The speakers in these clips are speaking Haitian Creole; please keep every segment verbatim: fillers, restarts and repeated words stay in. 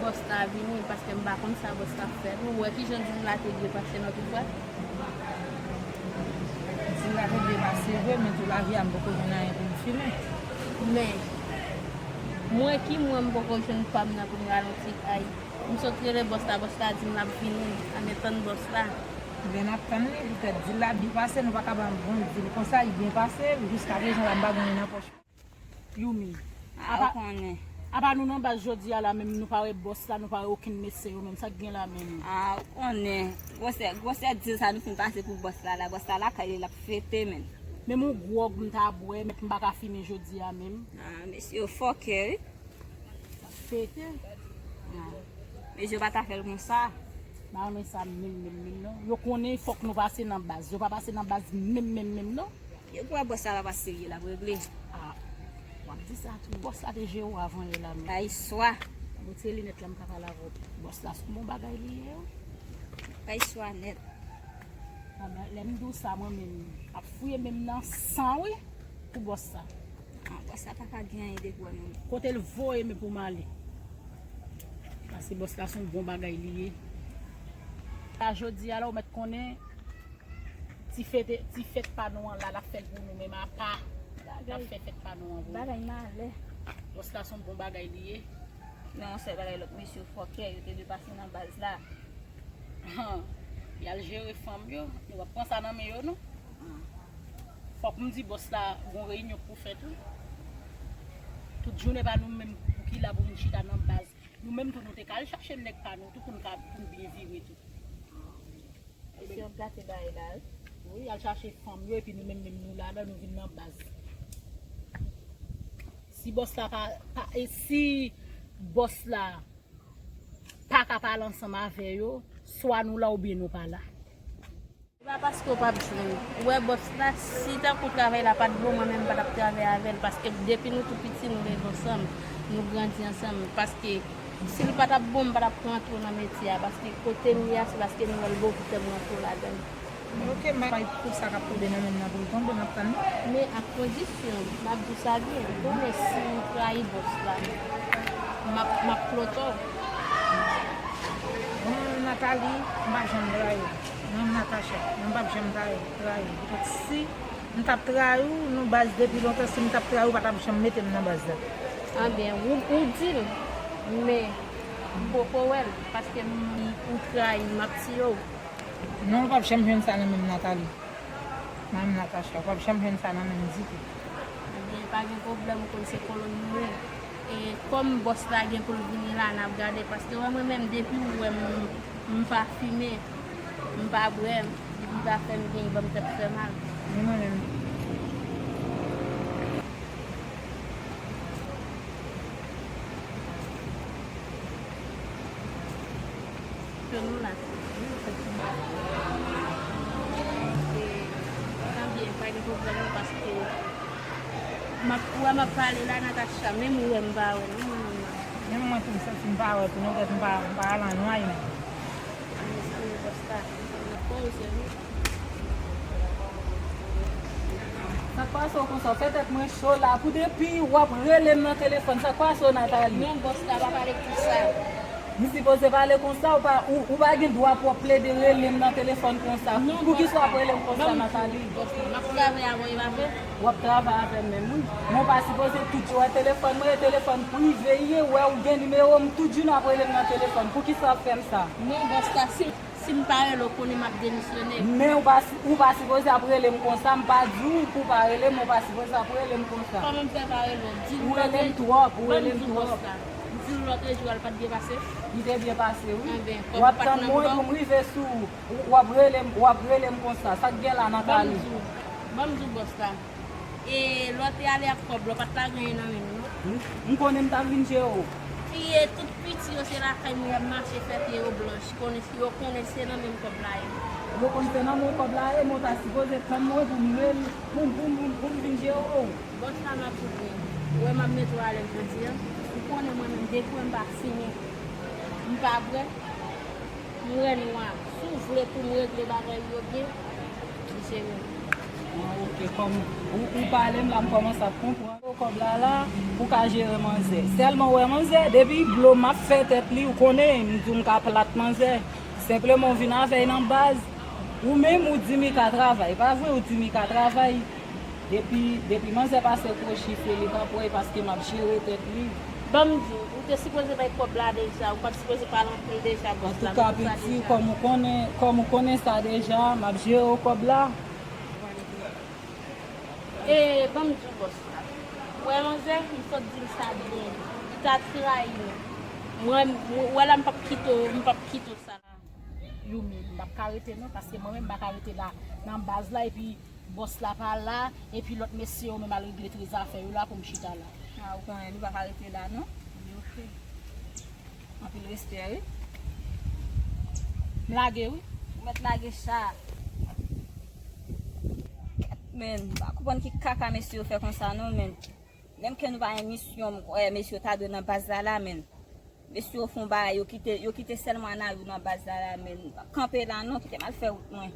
Bòs la vini, paske m pa konn sa bòs la ap fè. Nou wè kijan dil la te byen pase nan tout fwa. Dil la te byen pase vre, men tou lavi a m poko jwenn anyen pou m fimen. Men, mwen ki mwen m poko jwenn pa m nan pou m rale yon ti kay. M sot rele bòs la, bòs la di m l ap vini, ann tann bòs la. Ebyen, n ap tann li, poutèt dil la byen pase, nou pa ka ban yon bon dil konsa, li byen pase, jiskaprezan la m pa gen anyen nan pòch. Youmi. Ah, apa, ou konnen. Apa nou nan baz jodi a la menm, nou pa wè bòs la, nou pa wè okenn mesye yo menm, sa k gen la menm? Ah, ou konnen. Gwosè, gwosè dil sa nou fin pase pou bòs la la, bòs la lakay li, l ap fete menm. Menm yon gwòg m ta bwè, mèt m pa ka fimen jodi a menm. Ah, mesye yo fòkè wi. Fete. Ah. Mesye yo pa ta fè l konsa. M pa renmen sa menm, menm, menm non. Yo konnen fòk nou pase nan baz. Yo pa pase nan baz menm, menm, menm non. Yo kwè bòs la pa serye, l ap regle. Ah, w ap di sa tou. Bòs la te jere w avan yè la menm. Bay swa. Retire linèt la, m ka pale avè w. Bòs la se yon bon bagay li ye wi. Bay swa nèt. Ah, men lè m di w sa, mwen menm, ap fouye menm nan san wi, pou bòs la. Ah, bòs la pa ka gen anyen depi w wè nou. Kote l voye m pou m ale. Paske bòs la se yon bon bagay li ye. La jodi a la, ou mèt konnen, ti fete, ti fèt pa nou an la, l ap fè l pou nou menm apa. L ap fè fèt pa nou an pou nou. Bagay malè. Bòs la se yon bon bagay li ye. Men yon sèl bagay, lòt mesye fòkè, yo te dwe pase nan baz la. Han, y al jere fanm yo, nou p ap pran sa nan men yo non. Fòk m di bòs la gon reyinyon k pou fèt wi. Tout jounen pa nou menm pou ki la pou vin chita nan baz. Nou menm tou nou te ka al chache nèg pa nou tou pou n ka, pou n byen vire tou. Mesye yo ap gate bagay la wi. Wi, y al chache fanm yo epi nou menm menm nou la la, nou vin nan baz. Si bòs la pa, pa, e si bòs la pa ka pale ansanm avè yo, swa nou la oubyen nou pa la. Se pa paske w p ap jwenn. Ou wè bòs la, si tankou travay la pa t bon, mwen menm m pa t ap travay avè l, paske depi nou tou piti, nou leve ansanm, nou grandi ansanm, paske si l pa t ap bon, m pa t ap pran tou nan metye a, paske kote m ye a, se paske m wè l bon ki fè m rantre w ladan l. Ok, m bay pou sa k ap tonbe nan men m nan pou l tonbe, m ap tann li. Men ak kondisyon, m ap di w sa byen, ou konnen si m trayi bòs la, m ap, m ap plote w. Bon, Nathalie, m p ap janm trayi w. Non, Natacha, mwen p ap janm trayi, trayi w. Poutèt si m t ap trayi w, nou baz depi lontan, si m t ap trayi w, ou pa t ap janm mete m nan baz la. Anben, ou, ou di l, men m poko wè l, paske m, ou trayi m, m ap tiye w. Non, ou p ap janm jwenn sa nan men m, Nathalie. Nan men m, Natacha, ou p ap janm jwenn sa nan men m ditou. Ebyen, pa gen pwoblèm, ou konn se kolon nou ye. E kòm bòs la gen pou l vini la, n ap gade, paske wè mwen menm, depi ou wè m, m pa fimen, m pa bwè, depi pa fè m byen, ban m tèt fè mal. Men mwen menm. Ke nou la. Tan byen, pa gen pwoblèm non, paske m ap, ou wè m ap pale la, Natacha, menm ou wè m pa wè non, mwen menm nan. Menm mwen tou, m santi m pa wè tou, non, tèt m pa, m pa al anyway menm. An espere bòs la. N ap fè w sèvi. Sa k pase w konsa? W fè tèt mwen cho la. Pou depi w ap rele m nan telefòn. Sa k pase w, Nathalie? Non, bòs la pa pale konsa. M sipoze pale konsa, ou pa, ou, ou pa gen dwa pou w ap plede rele m nan telefòn konsa. Non, bòs la. Poukisa w ap rele m konsa, Nathalie? Bòs la, m ap travay avè w, e pa vre? W ap travay avè m menm, wi. Men w pa sipoze tout jou wè telefòn mwen, e telefòn prive l ye, wè ou gen nimewo m, tout jou n ap rele m nan telefòn. Poukisa w ap fè m sa? Non, bòs la, si Si m pa rele w, konnen m ap demisyone. Men ou pa, ou pa sipoze ap rele m konsa, m pa di w pou w pa rele m, men ou pa sipoze ap rele m konsa. Kòman m fè pa rele w? Di l lòt jou. Ou rele m twòp, ou rele m twòp. Di l lòt jou a, l pa t byen pase? Li te byen pase, wi. W ap tann mwen pou m rive sou ou. W ap rele m, w ap rele m konsa. Sa k gen la, Nathalie? Ban m di w, ban m di w, bòs la. E lè w te ale ak kòb la, w pa t ka genyen nan men w, non? M, m konnen m t ap vin jere w. Fi e tout piti yo, se lakay mwen y ap mache fè pye yo blanch. Konnen, yo konnen se nan men m kòb la ye. Yo konn se nan men w kòb la ye, men w ta sipoze tann mwen pou m rele, pou m, pou m, pou m, pou m vin jere w. Bòs la, m ap di w byen. Ou wè m ap mete w alèz jodi a. Ou konnen mwen menm, depi w wè m pa fimen, m pa bwè. M wè nwa. Si w vle pou m regle bagay yo byen, m sere w. Ok, kòm ou, ou pale m la, m kòmanse ap konprann. Kòb la la, pou ka jere manzè. Sèlman w wè manzè, depi blo m ap fè tèt li, ou konnen, m di w m ka plat manzè. Senpleman w vin avè l nan baz, ou menm ou di m li ka travay. Pa vre, ou di m li ka travay. Depi, depi manzè pase kwochi, se li k ap wè paske m ap jere tèt li. Ban m di w, ou te sipoze bay kòb la deja, ou pa t sipoze pale anpil deja, bòs la. Antouka, piti, kòm ou konnen, kòm ou konnen sa deja, m ap jere w kòb la. E, ban m di w, bòs la. Ou wè manzè, m sot di l sa byen. Li ta trayi m. Mwen, ou wè la, m p ap kite w, m p ap kite w sa la. Youmi, m p ap ka rete non, paske mwen menm m pa ka rete la nan baz la, epi bòs la pa la, epi lòt mesye yo menm al regle trè zafè yo la pou m chita la. A, ou konnen nou pa ka rete la non. Li oke. Anpil respè wi. M lage wi. Ou mèt lage cha. Men, m pa konprann ki kaka mesye yo fè konsa non, men. Menm ke nou pa gen misyon, m kwè mesye yo ta dwe nan baz la la, men. Mesye yo fè yon bagay, yo kite, yo kite sèlman Anayou nan baz la la, men. M p ap kanpe la non, kite m al fè wout mwen.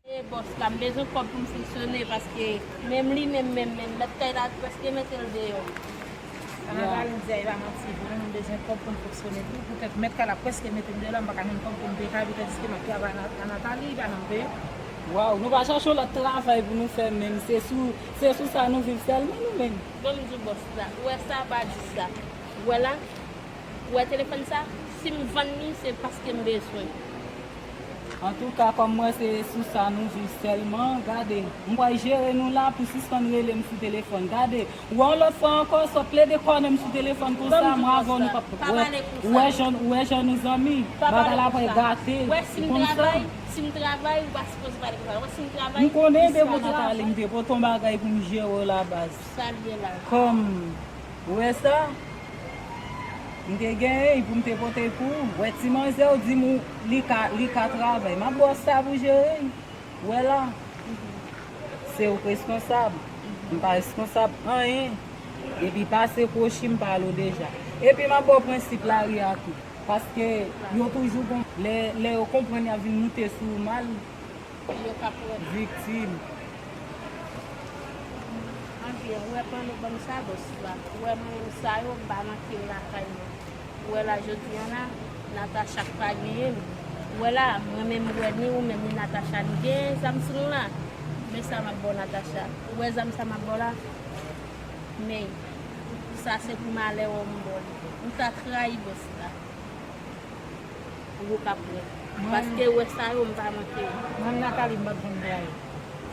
E bòs la, m bezwen kòb pou m fonksyone, paske menm li menm, menm, menm, mèt kay la prèske mete l deyò. Sa Nathalie di a, e pa manti vre non, m bezwen kòb pou m fonksyone tou, poutèt mèt kay la prèske mete m deyò la, m pa ka jwenn kòb pou m peye kay, poutèt diske m ap travay a Nathalie, li pa janm peye. Waw, nou pa chache yon lòt travay pou nou fè menm, se sou, se sou sa nou viv sèlman nou menm. Ban m di w bòs la, ou wè sa, pa di sa. Ou wè la, ou wè telefòn sa, si m vann li, se paske m bezwen. Antouka, kòm m wè se sou sa nou viv sèlman, gade, m pral jere nou la pou sispann rele m sou telefòn. Gade, ou wè yon lòt fwa ankò, sot plede kònen m sou telefòn konsa, mwen avè w nou p ap, ou wè, ou wè jan, ou wè jan nou zanmi, bagay la pral gate, ou konn sa. Si m travay, ou pa sipoze pale konsa. Ou wè si m travay, m konnen te pote Nathalie, m te pote yon bagay pou m jere w la baz. Sa l ye la? Kòm, ou wè sa? M te genyen pou m te pote pou ou. Wè ti manzè ou di m ou, li ka, li ka travay. M ap ba w sa pou jere l. Ou wè la? Se ou k reskonsab. M pa reskonsab anyen. Epi pase kwochi m pale w deja. Epi m ap ba w prensip lari a tou. Paske yo toujou gon, lè, lè yo konprann y ap vin moute sou ou mal, yo ka pran viktim. Anpil, ou wè pandan ban m sa bòs la. Ou wè mwen menm sa yo, m pa manke lakay mwen. Ou wè la jodi a la, Natacha k pa genyen m. Ou wè la, mwen menm ou wè ni ou menm ni Natacha nou gen zam sou nou la. Men sa m ap ba w Natacha. Ou wè zam sa m ap ba w la? Men, sa se pou malè w m ba w li. Ou ta trayi bòs la. Ou ka pran. Paske wè sa yo m pa manke yo. Mwen, Nathalie, m p ap janm trayi.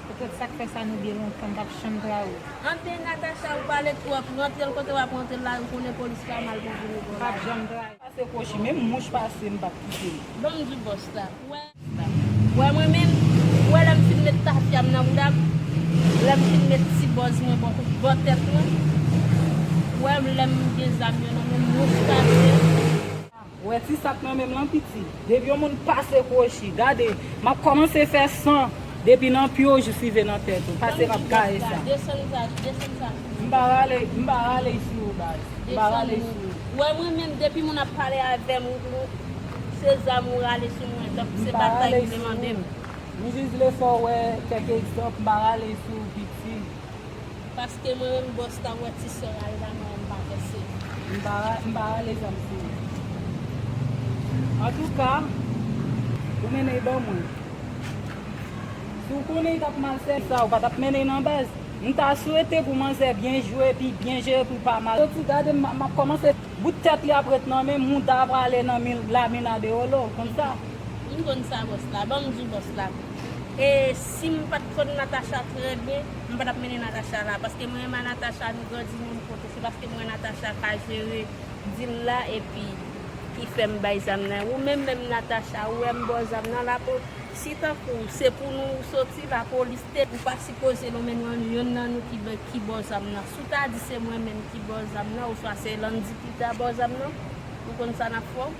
Petèt sa k fè sa nou byen lontan, m p ap janm trayi. Anpil Natacha, ou pale twòp. Rantre l kote w ap rantre l la, ou konnen polis pa mal pou vini bon la. M p ap janm trayi. Pase kwochi, menm mouch pase, m p ap kite l. Ban m di bòs la. Wè. Wè mwen menm, wè lè m fin met tafya m nan bouda m, lè m fin met ti bòz mwen bò, bò tèt mwen, wè lè m gen zam yo nan men m, mouch pase. Wè ti sak nan men m lan piti. Depi yon moun pase kwochi, gade, m ap kòmanse fè san depi nan pye w jis rive nan tèt ou. Pase m ap gaye sa. Desann sa, desann sa. M pa rale, m pa rale sou ou baz. M pa rale sou ou. Wè mwen menm depi moun ap pale avè m, ou, ou, se zam ou rale sou mwen, tankou se batay ou vle mande m. M jis vle fè w wè kèk egzanp, m pa rale sou ou piti. Paske mwen menm bòs la, ou wè ti sè a la, mwen menm m pa fè se. M pa ra-, m pa rale zam sou ou. Antouka, ou mennen l ban mwen. Si w konnen li t ap mal sèvi sa, ou pa t ap mennen l nan baz. M ta swete pou manzè byen jwe epi byen jere pou l pa mal. Soti gade m, m ap kòmanse bout tèt li ap ret nan men m, mouda a prale nan men l, lamina de olo, konn sa. M konn sa bòs la, ban m di w bòs la. E si m pa t konn Natacha trè byen, m pa t ap mennen Natacha la, paske mwen menm a Natacha nou grandi menm kote, se paske m wè Natacha ka jere dil la epi ki fè m bay zam nan. Ou menm menm Natacha, ou wè m ba w zam nan la pou Si tankou se pou nou soti lapolis te, ou pa sipoze nonmen nou yonn nan nou ki ba, ki ba w zam nan. Si w ta di se mwen menm ki ba w zam nan, oswa se Landy ki ta ba w zam nan, ou konn sa n ap fè w?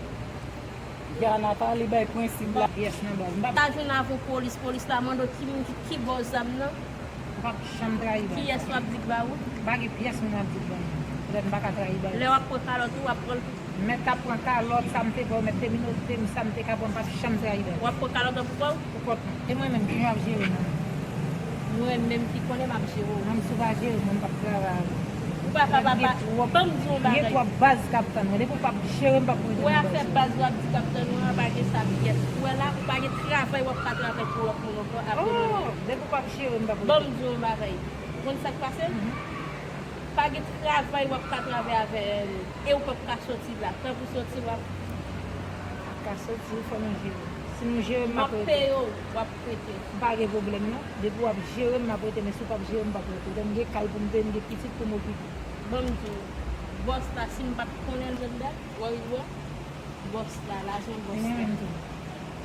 Ya Nathalie bay prensip la. Pyès nan baz. M pa ta jwenn avè w polis, polis la mande w ki moun ki, ki ba w zam nan. M p ap janm trayi baz. Kiyès w ap di k ba ou? M pa gen pyès moun m ap di k ba m. M pa ka trayi baz. Lè w ap pran kalòt ou, w ap pran l tou. Mèt ap pran kalòt, sa m te fè w, mèt te minote m, sa m te ka pran, m p ap janm trayi baz. W ap pran kalòt an pou kò w? Pou kont mwen. E mwen menm, kijan w ap jere m? Mwen menm ki konnen m ap jere w. Non, si w pa jere m, mwen m p ap travay avè w. Ou pa ka, papa. Ban m di w yon bagay. Gen twòp baz k ap tann mwen. Depi w p ap jere m, m p ap rete nan baz. Wè afè baz w ap di k ap tann mwen an, pa gen sa pyès. Ou wè la, ou pa gen travay w ap ka travay pou lòt moun ankò apre mwen menm. Oh, depi w p ap jere m, m p ap rete. Ban m di w yon bagay. Ou konn sa k pase? Mhm. Pa gen travay w ap ka travay avè l e w p ap ka soti la. Tan pou soti, w ap. M ap ka soti, fò nou jere. Si nou jere m, m ap rete. M ap peye w, w ap rete. M pa gen pwoblèm non. Depi w ap jere m, m ap rete, men si w p ap jere m, m p ap rete. Lè m gen kay pou m peye, m gen pitit pou m okipe. Ban m di w, bòs la, si m pa t konnen l menm dat, w a wè, bòs la, lajan bòs la. Mwen menm tou.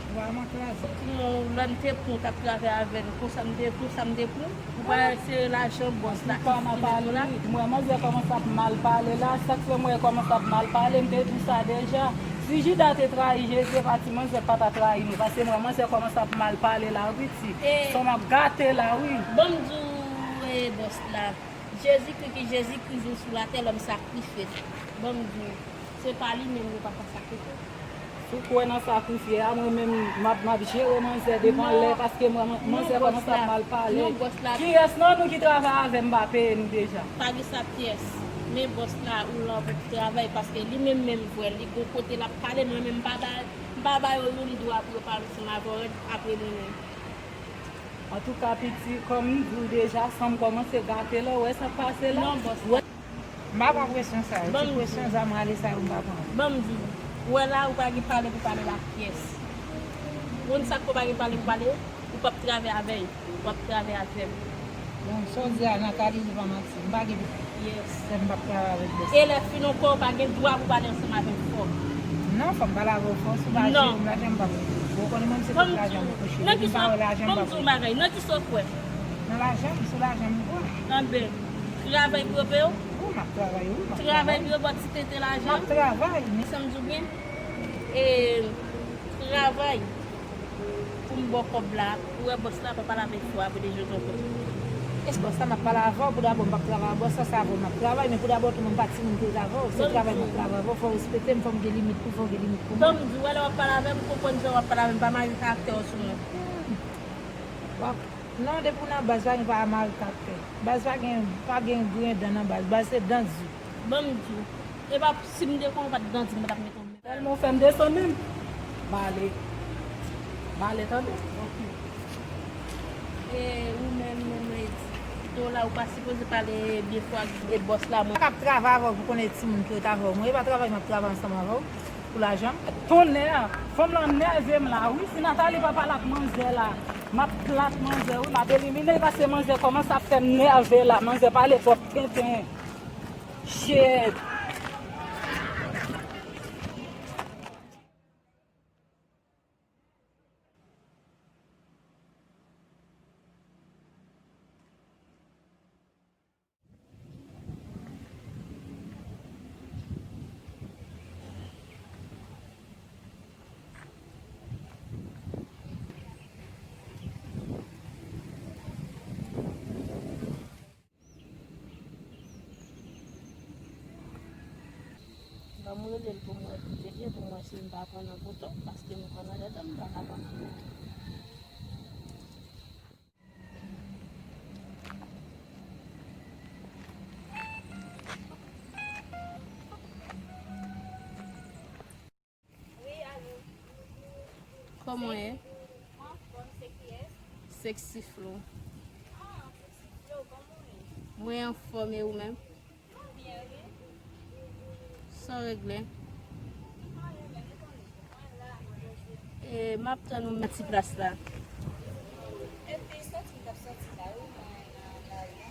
Vwa mwen kraze. Kouman w, lè m te pran w t ap travay avè n, konsa m te, konsa m te pran w? Ou pa wè se lajan bòs la ki fini la? Mwen, manzè kòmanse ap mal pale la, sa k fè mwen kòmanse ap mal pale, m te di w sa deja. Si Jida te trayi Jezi, e pa ti manzè pa ta trayi nou, paske mwen, manzè kòmanse ap mal pale la, wi, ti. San m ap gate la, wi. Ban m di w, e, bòs la. Jezikri ki Jezikri vin sou latè, lòm sakrifye l. Ban m di w, se pa li menm yo pa ka sakrifye. Si w kwè nan sakrifye a, mwen menm, m ap, m ap jere manzè devan lè, paske mwen, manzè kòmanse ap mal pale. Non, bòs la. Kiyès nan nou ki travay avè m pa peye nou deja? Pa gen sa pyès. Men bòs la, ou la pou travay, paske li menm menm vwè, li gon kote l ap pale, mwen menm m pa ba, m pa ba yo youn dwa pou yo pale ansanm avè w apre mwen menm. Antouka, piti, kòm m di w deja, san m kòmanse gate la, w wè sa k pase la? Non, bòs. M pa pran presyon sa yo. Ti presyon zanmale sa yo, m pa pran. Ban m di w, ou wè la, ou pa gen pale pou pale la pyès. Ou konn sa k fè w pa gen pale pou pale? Ou p ap travay avè l, w ap travay avè m. Bon, sa w di a, Nathalie, li pa manti. M pa gen pitit. Yes. Sè m p ap travay avèk bòs. E lè fin ankò, ou pa gen dwa pou pale ansanm avè m fò. Non, fò m pale avè w fò. Si w pa jere m, lajan m p ap rete. Ou konnen mwen se tout lajan m kouche. Depi m pa wè lajan m p ap rete. Ban m di w bagay, nan kisa w kwè? Nan lajan m, sou lajan m kwè. Anben, travay pou yo peye w? Wi, m ap travay, wi, m ap travay. Travay pou yo ba w ti tenten lajan? M ap travay, men. Sa m di w byen? E, travay. Pou m ba w kòb la, ou wè bòs la pa pale avèk ou apre de jodi ankò. Bòs la, m ap pale avè w, pou dabò, m p ap travay ak bòs la, se avè w m ap travay, men pou dabò tou, mwen pa timoun pou ret avè w, se travay m ap travay avè w, fò w respekte m, fò m gen limit pou, fò w gen limit pou mwen. Ban m di w, wè lè w ap pale avè m, m konprann jan w ap pale avè m, pa mare karaktè w sou mwen. W ap, non, depi w nan baz, pa gen pa mare karaktè. Baz pa gen, pa gen griyen dan nan baz, baz se dan di. Ban m di w, e pa si m te konnen w pa t dan di, m pa t ap mete w. Tèlman w fè m desann menm. M ale. M ale, tande. Ok. E ou menm, menm, e, kite w la, ou pa sipoze pale de fwa ak bòs la, mwen. M p ap travay avè w pou konnen timoun ki ret avè w. Mwen, e pa travay m ap travay ansanm avè w pou lajan m. Tonnè, fanm lan nève m la, wi. Si Nathalie pa pale ak manzè la, m ap plat manzè, wi. M ap elimine l paske manzè kòmanse ap fè m nève la. Manzè pale twòp tenten. Shit. Ban m rele l pou m wè kote l ye, pou m wè si m pa pran nan poto, paske m pran nan tèt, m pa ka pran nan poto. Wi, alo. Kòman w ye? Mwen anfòm, se kiyès? Sexy Flow. Ah, Sexy Flow, kòman w ye? Mwen anfòm, e ou menm? Mwen byen, wi. Sa w regle? Anyen, men ou konnen, mwen la, mwen poze. E, m ap tann ou nan ti plas la. Epi, soti m t ap soti la, wi, mwen nan lari a.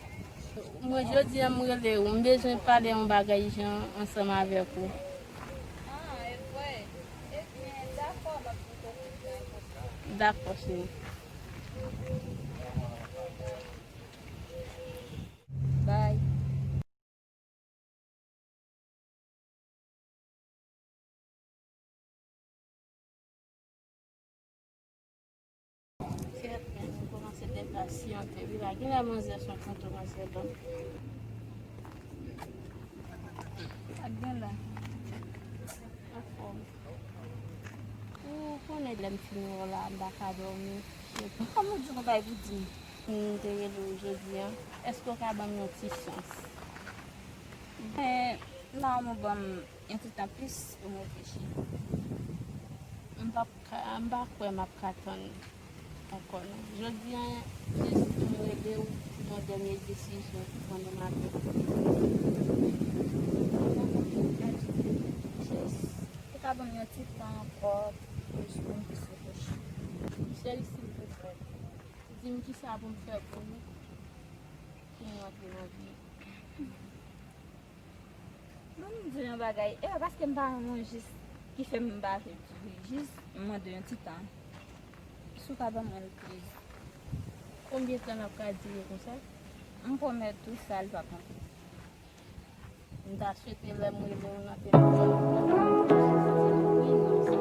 Mwen, jodi a, m rele w, m bezwen pale yon bagay jan ansanm avèk ou. Ah, e vre? Ebyen, dakò, m ap mete w kontak. Dakò, cheri. Bye. Kèt, men, m kòmanse depasyante wi la. Genlè manzè se yon tonton manzè donk. Gen la. Anfòm. Ou konnen lè m fin wè w la, m pa ka dòmi. Kòman w di yon bagay pou di m? M te rele w jodi a. Èske w ka ban m yon ti chans? Men, la, w ban m yon ti tan plis pou m reflechi. M p ap ka, m pa kwè m ap ka tann ankò non. Jodi a, jis pou m rele w pou yon dènye desizyon pou pran nan maten. Jis, ou ka ban m yon ti tan ankò pou jis pou m plis reflechi. Cheri, silvouplè, di m kisa pou m fè pou ou pou m rantre nan vi. Ban m di w yon bagay. E pa paske m pa renmen w jis ki fè m pa vle di wi. Jis m mande yon ti tan. Si w ka ban mwen l, please. Konbyen tan l ap ka dire konsa? M pwomèt ou sa, li p ap manke. M ta swete lè m rele w nan telefòn, ou ta di m wi, non, sa.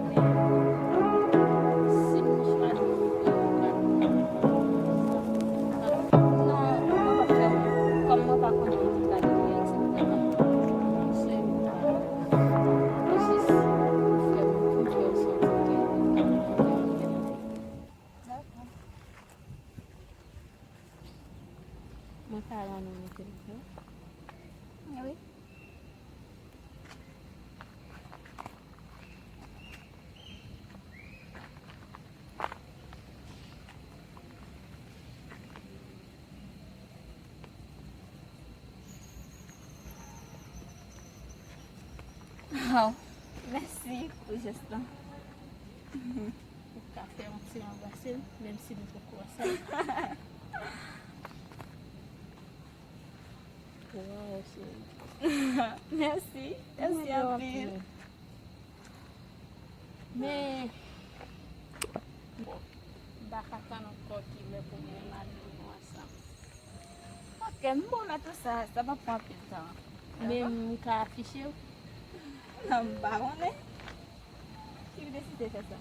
Men, si m chwazi pou fè yon bagay, non, mwen p ap fè l. Kòm mwen pa konnen ki kalite egzakteman, se ou pa. Jis pou fè m, pou m fè w santi ke mwen te anyen. Dakò. Mwen ka rann ou nan telefòn? Wi. Waw, mèsi pou jès lan. Ou ka fè yon ti anbrase l, menm si nou poko ansanm. Waw, cheri. Mèsi, mèsi anpil. Men, bon, m pa ka tann ankò kilè pou mwen m al nou ansanm. Ok, m pwomèt ou sa, sa p ap pran anpil tan. Men m ka afiche w? Non, m pa konnen. Ki deside fè sa?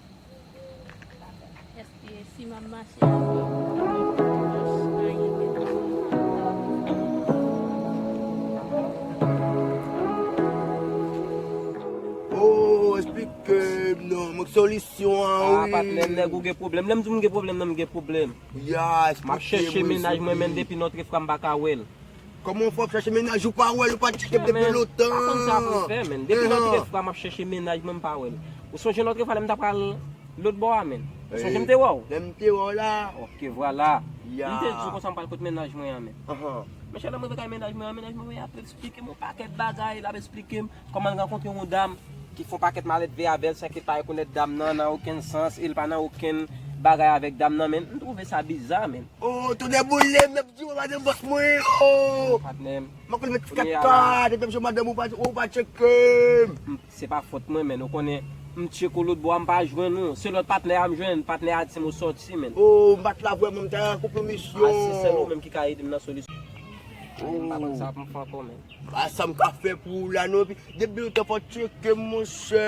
Èske si m ap mache avè w, m ap mache nan yon Oh, eksplike m non, mwen solisyon an, ah, wi. Patnè m, nèg ou gen pwoblèm. Lè m di w m gen pwoblèm, non, m gen pwoblèm. Ya, eksplike mwen, silvouplè. M ap chèche mennaj mwen, men depi nòtre fwa m pa ka wè l. Kòman w fè w ap chèche mennaj ou pa wè l, ou pa tcheke l depi lontan? Pa konn sa pou m fè, men. Depi lòt fwa m ap chèche mennaj mwen, m pa wè l. Ou sonje lòt fwa lè m t ap pral lòt bò a, men? Ou sonje m te wè w? Lè m te wè w la. Ok, vwala. M te di w konsa m pral kot mennaj mwen an, men. Monchè, lè m rive kay mennaj mwen an, mennaj mwen ap eksplike m yon pakèt bagay, l ap eksplike m kòman l rankontre yon dam ki fè yon pakèt malèt ve avè l san ke l pa rekonèt dam nan nan okenn sans, e l pa nan okenn bagay avèk dam nan, men. M twouve sa biza, men. Oh, tonnè boule m, n ap di w madanm bòs mwen, oh! Patnè m. Mwen konn met kaka, depi m jwenn madanm ou pa, ou pa tcheke m. Se pa fòt mwen, men. Ou konnen, m tcheke w lòt bò a, m pa jwenn ou. Se lòt patnè a m jwenn, patnè a di se m ou sòti, men. Oh, m pa t la vrèman, m ta konpwomisyon. Ah, se sèl ou menm ki ka ede m nan solisyon. Oh. M pa konn sa pou m fè ankò, men. Pa sa m ka fè pou ou la, non, epi depi lontan fò w tcheke m, monchè.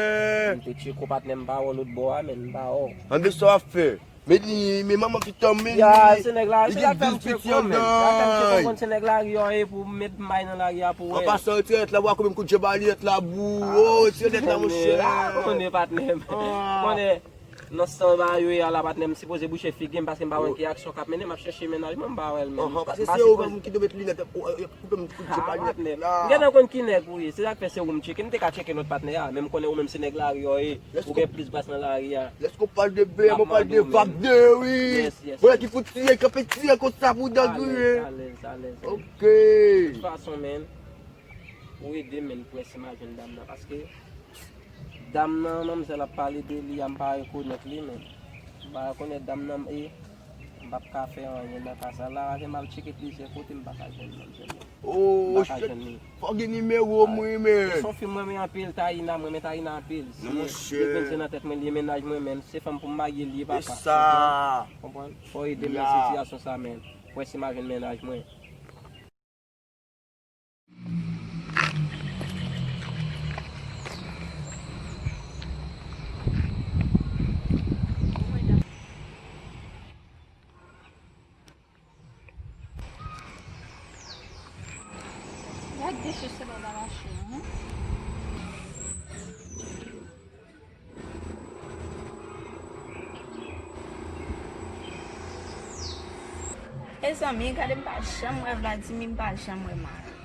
M te tcheke w, patnè, m pa wè w lòt bò a, men, m pa wè w. Anben sa w ap fè? Men li, men manman pitit an, men li, li gen douz piti anndan l. Ya, se nèg lari yo ye pou met m bay nan lari a pou wè. An pasan, retire nèt la, w a konbyen kout je ba li nèt la, bou. Oh, retire nèt la, monchè. Ah, konnen, patnè m. Konnen, nan san ba yo ye a la, patnè m, sipoze bouche figi m paske m pa wè ki aksyon k ap mennen, m ap chèche mennaj mwen, m pa wè l, men. Paske se ou menm ki dwe met linèt, koupe m kout je ba li nèt la. M gentan konn ki nèg ou ye, se sa k fè se ou m tcheke, m te ka tcheke lòt patnè a, men m konnen ou menm se nèg lari yo ye. Ou gen plis bras nan lari a. Lèske w pale de B M, ou pale de vag de, wi. Yes, yes. Mwen ki fout tiye, kanpe tiye konsa pou w dangriye. Alèz, alèz, alèz. Ok. Tout fason, men, ou ede m, men, pou wè si m a jwenn dam nan, paske dam nan, manmzèl ap pale de li a, m pa rekonèt li, men. M pa rekonèt dam nan, e m p ap ka fè anyen nan ka sa la. Avè m al tcheke plizyè kote, m pa ka jwenn manmzèl nan. Oh, shit. Fò gen nimewo m, wi, men. Se yon fi m renmen anpil, Taina, m renmen Taina anpil. Non, monchè. Li grenn nan tèt mwen, li mennaj mwen menm. Se fanm pou m marye, li ye papa. E sa. Konprann? Fò ede m nan sitiyasyon sa, men. Pou wè si m a jwenn mennaj mwen. Mache, wi. Mezanmi, gade, m pa janm wè Vladimir, m pa janm wè Maren.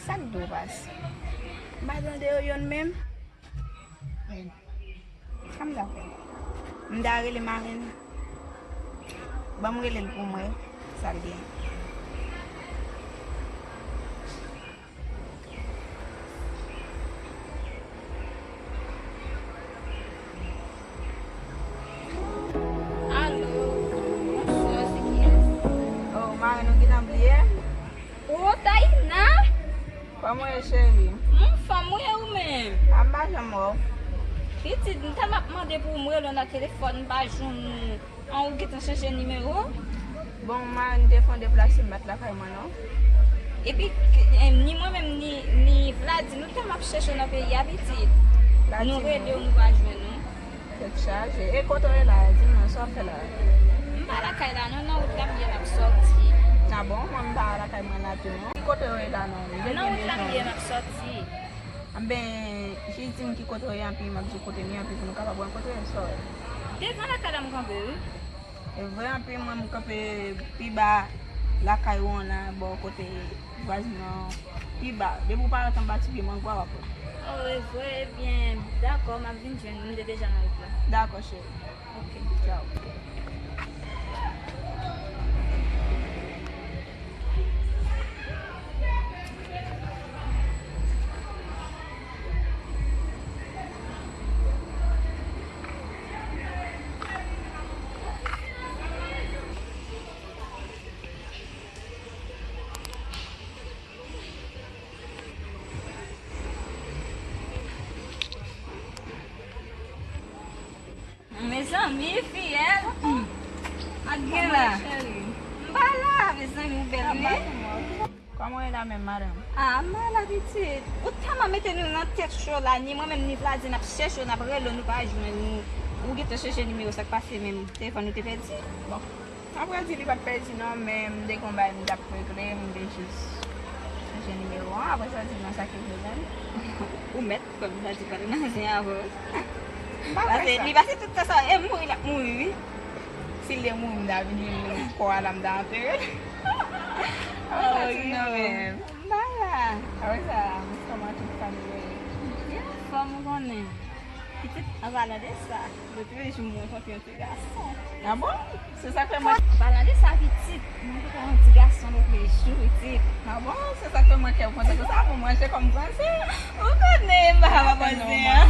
Sa k dwe pase? M pa tande yo yonn menm? Sa m ta fè? M ta rele Maren? Ban m rele l pou m wè sa l gen. Alo, bonswa, se kiyès? Oh, Maren, ou gentan bliye m? Oh, Taina! Kòman w ye, cheri? M anfòm, wi, e ou menm? A, m pa janm wè w. Pitit, m tèlman ap mande pou ou, m rele w nan telefòn, m pa jwenn ou. An, ou gentan chanje nimewo? Bon, m te fè yon deplase, m pa t lakay mwen, non. Epi, eh, ni mwen menm, ni, ni Vladi, nou tèlman ap chèche w nan peyi a, pitit. Nou rele w, nou pa jwenn ou. Tèt chaje. E kote w ye la? Di m non, sa w ap fè la? M pa lakay la, non, nan wout la m ye, m ap sòti. A bon? Mwen, m pa lakay mwen la tou, non. Ki kote w ye la, non? Nan wout la m ye, m ap sòti. Anben, jis di m ki kote w ye, anpi m ap di w kote m ye, anpi pou nou kapab rankontre, sa w wè. Devan lakay la m kanpe, wi. E vre, anpi mwen, m kanpe pi ba lakay ou an la, bò kote vwazin nan pi ba. Depi w parèt anba ti pye mangwa, w ap wè. Oh, e vre, ebyen, dakò, m ap vin jwenn ou, m te deja nan wout la. Dakò, cheri. Ok. Tchaw. Mezanmi, fiyèl. Ak gen la. M pa la, mezanmi, ou bèl, wi. Kòman w ye la menm, madanm? A, m pa la, pitit. Ou tèlman mete nou nan tèt cho la, ni mwen menm, ni Vladimir, n ap chèche w, n ap rele w, nou pa jwenn ou. Ou gentan chanje nimewo, sa k pase menm? Telefòn ou te pèdi? Bon. Apre di li pa t pèdi non, men m te gen yon bagay m t ap regle, m te jis chanje nimewo an. Apre sa, di non, sa ki vle menm. Ou mèt, kòm sa di, pale nan zen avè w. M pa kwè sa. Paske li pase tout tan sa, e mouri l ap mouri, wi. Si l te mouri, m ta vin jwenn kò a la, m ta antere l. Apre sa, di non, men m pa la. Apre sa, m kòman tout fanmi yo ye? Yo anfòm, ou konnen. Pitit, an palan de sa, lòt jou mwen rankontre yon ti gason. A bon? Se sa k fè mwen. An palan de sa, pitit, mwen rankontre yon ti gason lòt jou, pitit. A bon? Se sa k fè mwen kè w kontan konsa pou manje kòm pranse. Ou konnen, m pa ka pa pranse, an.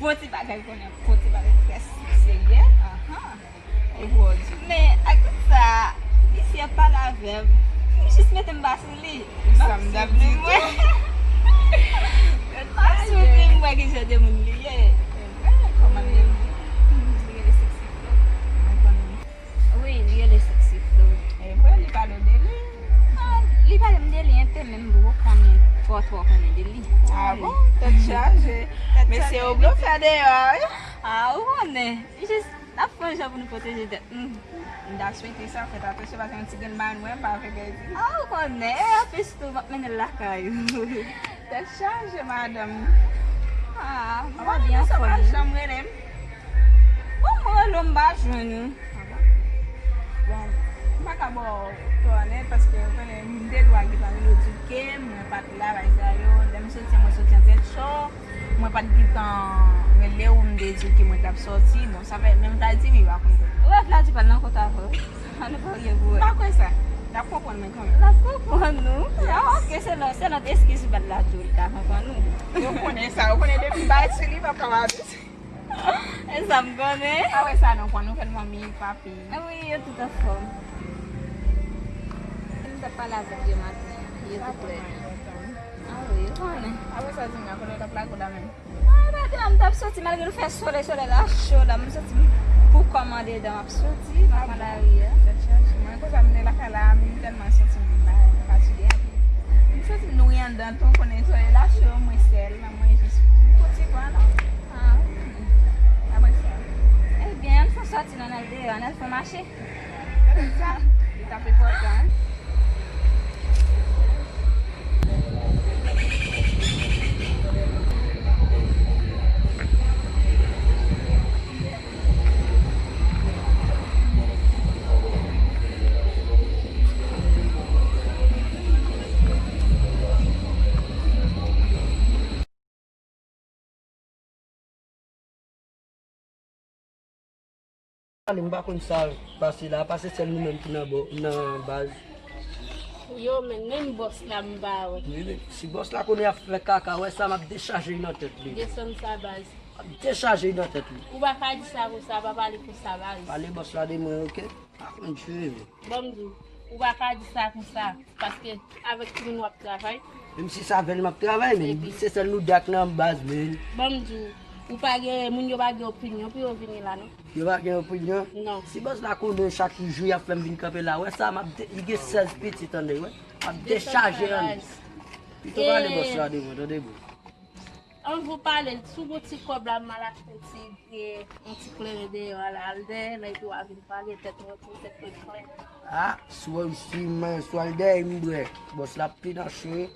Bon ti bagay, ou konnen, bon ti bagay trè serye. Ahan. Men, ak tout sa, misye ap pale avè m. M jis mete m ba sou li. M ap souri, m wè. M ap souri, m wè ki jan de moun li ye. Kòman li rele? Li rele Sexy Flow. Wi, li rele Sexy Flow. E vre, li pale w de li? Ah, li pale m de li enpe, men m poko konnen twò, twò konnen de li. Ah bon? Tèt chaje. Mesye yo blofè deyò, wi. Ah, ou konnen. Jis N ap fè yon jan pou nou pwoteje tèt nou. M ta swete sa fèt atò, se pa yon ti grenn bagay m wè, m pa vle pèdi. Ah, ou konnen, e anplis tou, m ap mennen l lakay ou. Tèt chaje, madanm. Ah, m pa byen anfòm, non. Janm rele m. Bon, mwen rele w, m pa jwenn ou. Ah bon? Bon, m pa ka ba w tò nèt, paske ou konnen, m te dwe gentan rele w di w ke mwen pa t la, bagay sa yo. Lè m soti, mwen soti an tèt cho. Mwen pa t gentan rele w, m te di w ke mwen t ap sòti. Bon, sa fè menm Vladimir pa konn kote. Ou wè Vladimir pral nan kont avè w. An nou pa rye pou wè. M pa kwè sa. L ap konprann mwen kanmenm. L ap konprann ou. Ah, ok, se lòt, se lòt eskiz ou ba l la tou, li ta konprann ou. Ou konnen sa, ou konnen depi m bay sou li, m ap kapab. E sa m konnen. Pa wè sa non, pran nouvèl manmi, papi. Ah wi, yo tout anfòm. M t ap pale avèk yo maten an. Yo tout lè. Ah wi, yo konnen. Apre sa, di m nan, kote w t ap lage w la menm? Ah, pa de la, m t ap soti, malgre nou fè solèy, solèy la cho la, m soti pou kòm andedan, m ap soti, m ap pran lari a. Tèt chaje. Mwen konsa, m nan lakay la, m tèlman santi m fatige anpil. M santi m nouri anndan tou, konnen solèy la cho, mwen sèl, mwen jis pou ti van non. Ah, apre sa. Ebyen, ann fè sòti, non, ann al deyò, ann al fè mache. Gade sa, li t ap enpòtan, wi. M pa konn sa pase la, pase sèl nou menm ki nan bò, nan baz. Yo, men, menm bòs la m pa wè. Wi, men si bòs la konnen y ap fè kaka, wè sa m ap dechaje l nan tèt li. Desann sa, baz. M ap dechaje l nan tèt li. Ou pa ka di sa konsa, pa pale konsa, baz. Pale bòs la de mwen, oke? Pa konn jwe, men. Ban m di w, ou pa ka di sa konsa, paske avèk timoun w ap travay. Menm si se avè l m ap travay, men se sèl nou de k nan baz, men. Ban m di w, ou pa gen, moun yo pa gen opinyon pou yo vini la, non. Yo pa gen opinyon? Non. Si bòs la konnen chak jou y ap fè m vin kanpe la, wè sa, m ap de-, li gen sèz pitit, tande, wè. M ap dechaje an. Pito pale bòs la de mwen, tande, bro. Anvan w pale, si w gon ti kòb la, m al achte yon ti, e, yon ti kleren deyò a la, al dèyè, lè epi w a vin pale, tèt mwen, tèt mwen klè. Ah, si w, si m, si w al dèyè m bwè, bòs la ap pi nan chwe.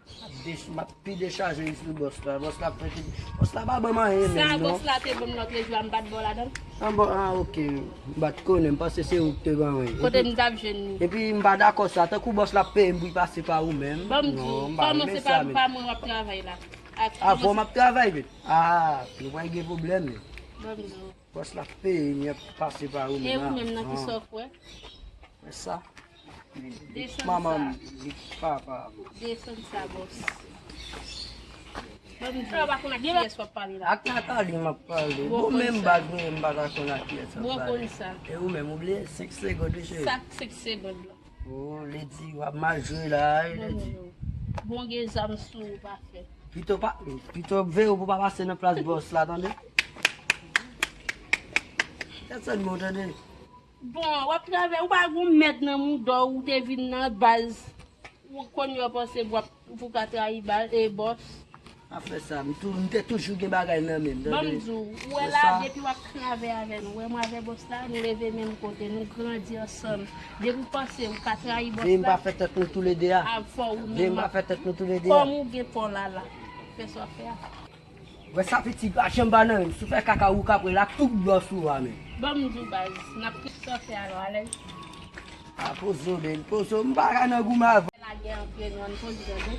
M ap dech-, m ap pi dechaje l sou bòs la. Bòs la ap fè pi, bòs la pa ban m anyen menm, non. Sa bòs la te ban m lòtrejou a, m pa t ba w ladan l? An bon, ah, oke. M pa t konnen, m panse se ou ki te ban mwen. Kote m t ap jwenn li? Epi m pa dakò sa, tankou bòs la ap peye m pou l pase pa ou menm. Ban m di w, kòman se pa, pa mwen w ap travay la? Avè w m ap travay, men. Ah, nou pral gen pwoblèm, men. Ban m di w. Bòs la ap peye m, y ap pase pa ou menm. E ou menm nan ki sa w kwè? Wè sa. Desann sa. Manman m, li papa. Desann sa, bòs. Ban m di w, ou pa konn ak kiyès w ap pale la. Ak Nathalie m ap pale. Bon, menm baz mwen, m pa ta konn ak kiyès w ap pale. Bon, konn sa. E ou menm, ou bliye senk segond, wi, cheri. Sa senk segond la. Oh, Lady, w ap mal jwe la, wi, Lady. Bon, gen zam sou ou, pa fè. Pito pa, pito veye w pou w pa pase nan plas bòs la, tande? Pèsonn bon, tande? Bon, w ap travay, ou pa gon mèd nan mouda w, ou te vin nan baz. Ou kounye a w panse w ap, pou w ka trayi baz, e bòs. Pa fè sa, m tou, m te toujou gen bagay nan men m, tande? Ban m di w, ou wè la, depi w ap travay avè nou, wè mwen avè bòs la, nou leve menm kote, nou grandi ansanm. Depi w panse ou ka trayi bòs la, veye m pa fè tèt nou toulede a. Veye m pa fè tèt nou toulede a. Kòm ou gen pa w la la, fè sa w fè a. Wè sa piti pa janm pa nan men m. Si w fè kaka ou k ap wè l ak tout bò sou a men. Ban m di w baz, n ap tout sa fè alò alèz. A poze w, men poze w, m pa ka nan goumen avè w. Lagè antre nou ann poze tande.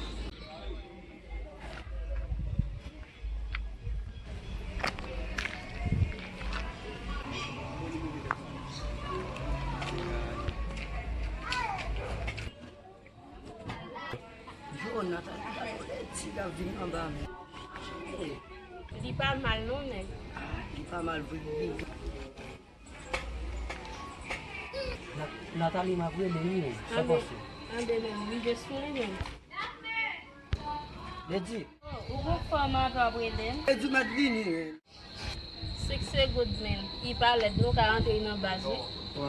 Yo, Nathalie, gade yon ti k ap vin anba men. Li pa mal non, nèg. Ah, li pa mal vre, vre, vre. Na-, Nathalie, m ap rele wi, men. Sa pase? Anben, men, rive sou li, men. Lady. Oh, ou gon fanm anvan w ap rele m? Lady, mèt vini, men. Senk segond, men. Li pa lèd, non, ka rantre nan baz, wi.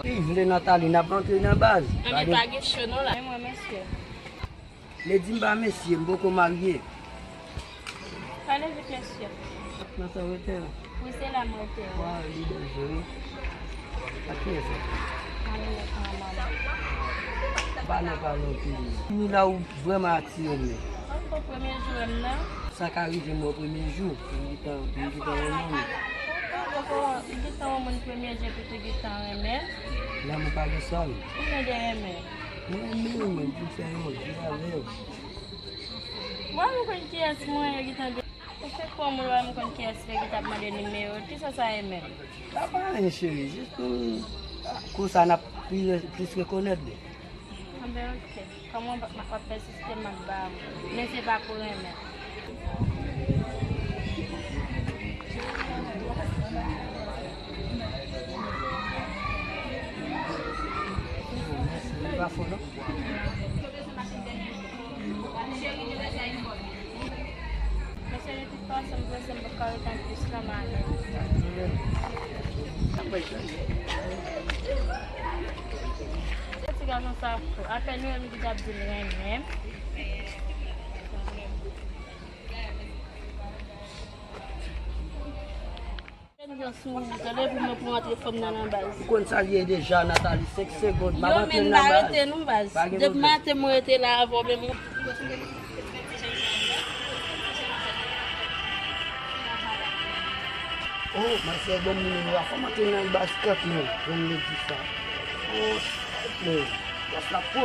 Li vle Nathalie, n ap rantre nan baz. Anben, pa gen cho non la. Men mwen, mesye. Lady, m pa mesye, m poko marye. Pale vit, mesye. Nan sa w rete a? Wi, se la m rete a. Wa, li danje wi. Ak kiyès sa? Mwen menm ak manman m. Pa nan pale anpil. Fini la ou vrèman atire m. Ankò premye jou wè m nan. Sa ka rive m wè w premye jou. M gentan, m gentan renmen w. Ankò, m gentan wè w moun premye jou epi tou gentan renmen. Lanmou pa gen sòl. Ou gen de renmen. Mwen renmen w, mwen vin fè yon vi avè w. Mwen, m konn kiyès mwen ye, gentan de. Ou se kòman w wè m konn kiyès li ki t ap mande nimewo l? Kisa sa ye menm? Sa pa anyen, cheri. Jis pou, konsa n ap pli, plis rekonèt li. Anben, oke. Kòman w ap, w ap pèsiste, m ap ba w. Men se pa pou renmen. Li pa fò, non? Mesye, de tout fason, m panse m poko ret anplis nan maten. Ti gason sa fou. Apèn nou menm ki t ap di l renmen m. Jan sou ou, tande pou mwen pou antre fanm nan nan baz. Ou konn sa l ye deja, Nathalie, senk segond, m ap antre l nan baz. Yo, men, m pa rete non, baz. Depi maten mwen rete la avè w, men mwen. Oh, masyè, bon moun la, fò m antre nan baz kanpe, jan m di sa. Oh, shit, man. Bòs la pran.